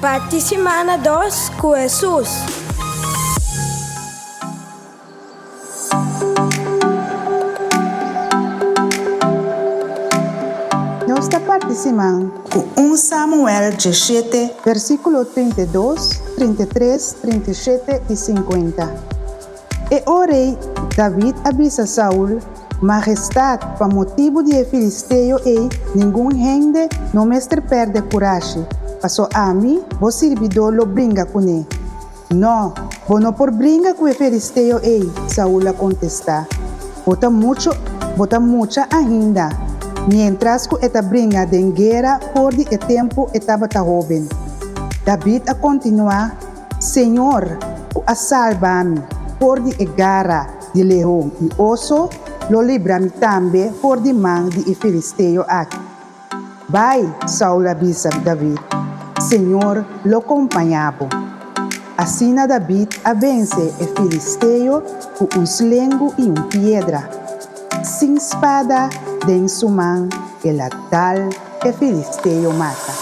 Parti simana dos ku Hesus. Nos ta parti siman ku un Samuel 17, versíkulo 32, 33, 37 i 50. E ora ei David a bisa Saul, Mahestat, pa motibu di e filisteo ei ningun hende no mester pèrdè kurashi, paso ami, bo sirbidó, lo bringa kuné. Nò, bo no por bringa ku e filisteo ei, Saul a kontestá. Bo ta muchu, bo ta mucha ainda, miéntras ku e ta bringa den guera for di e tempu e tabata hóben. David a kontinuá, Señor, ku a salba mi for di e gara di leon i oso, lo libra mi tambe for di man di e filisteo aki. Bai, Saul a bisa David, Señor lo kompañá bo. Asina David a vense e filisteo ku un slengu i un piedra. Sin spada den su man el a dal e filisteo mata.